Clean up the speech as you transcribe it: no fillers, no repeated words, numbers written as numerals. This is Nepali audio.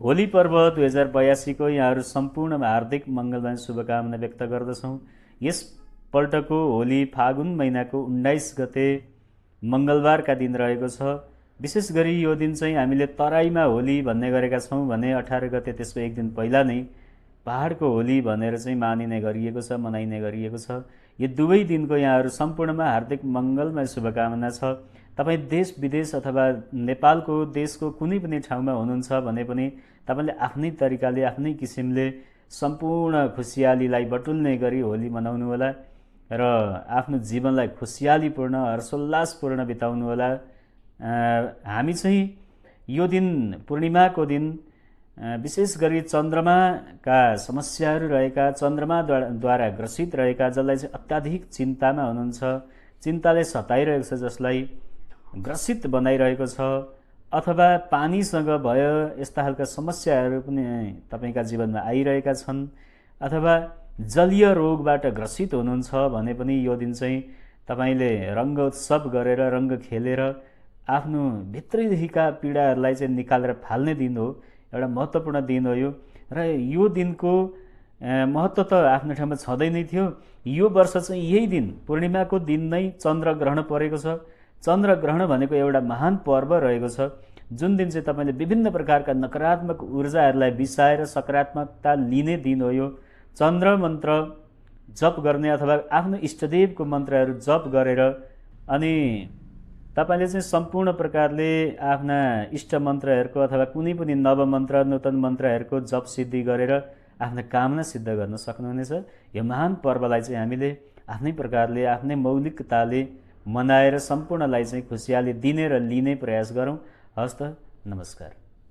होली पर्व 2082 को यहाँहरू सम्पूर्णमा हार्दिक मङ्गलमय शुभकामना व्यक्त गर्दछौँ। यसपल्टको होली फागुन महिनाको 19 गते मङ्गलबारका दिन रहेको छ। विशेष गरी यो दिन चाहिँ हामीले तराईमा होली भन्ने गरेका छौँ भने 18 गते त्यसको एक दिन पहिला नै पहाडको होली भनेर चाहिँ मानिने गरिएको छ, मनाइने गरिएको छ। यो दुवै दिनको यहाँहरू सम्पूर्णमा हार्दिक मङ्गलमय शुभकामना छ। तपाईँ देश विदेश अथवा नेपालको देशको कुनै पनि ठाउँमा हुनुहुन्छ भने पनि तपाईँले आफ्नै तरिकाले आफ्नै किसिमले सम्पूर्ण खुसियालीलाई बटुल्ने गरी होली मनाउनु होला र आफ्नो जीवनलाई खुसियालीपूर्ण हर्षोल्लासपूर्ण बिताउनु होला। हामी चाहिँ यो दिन पूर्णिमाको दिन विशेष गरी चन्द्रमाका समस्याहरू रहेका, चन्द्रमाद्वारा ग्रसित रहेका, जसलाई चाहिँ अत्याधिक चिन्तामा हुनुहुन्छ, चिन्ताले सताइरहेको छ, जसलाई ग्रसित बनाइरहेको छ, अथवा पानीसँग भयो यस्ता खालका समस्याहरू पनि तपाईँका जीवनमा आइरहेका छन्, अथवा जलीय रोगबाट ग्रसित हुनुहुन्छ भने पनि यो दिन चाहिँ तपाईँले रङ्ग उत्सव गरेर, रङ्ग खेलेर आफ्नो भित्रैदेखिका पीडाहरूलाई चाहिँ निकालेर फाल्ने दिन हो। एउटा महत्त्वपूर्ण दिन हो यो। र यो दिनको महत्त्व त आफ्नो ठाउँमा छँदै नै थियो। यो वर्ष चाहिँ यही दिन पूर्णिमाको दिन नै चन्द्रग्रहण परेको छ। चन्द्रग्रहण भनेको एउटा महान पर्व रहेको छ, जुन दिन चाहिँ तपाईँले विभिन्न प्रकारका नकारात्मक ऊर्जाहरूलाई बिसाएर सकारात्मकता लिने दिन हो यो। चन्द्र मन्त्र जप गर्ने अथवा आफ्नो इष्टदेवको मन्त्रहरू जप गरेर अनि तपाईँले चाहिँ सम्पूर्ण प्रकारले आफ्ना इष्ट मन्त्रहरूको अथवा कुनै पनि नव मन्त्र, नूतन मन्त्रहरूको जप सिद्धि गरेर आफ्ना कामना सिद्ध गर्न सक्नुहुनेछ। यो महान पर्वलाई चाहिँ हामीले आफ्नै प्रकारले, आफ्नै मौलिकताले मनाएर सम्पूर्णलाई चाहिँ खुसियाली दिने र लिने प्रयास गरौँ। हवस् त, नमस्कार।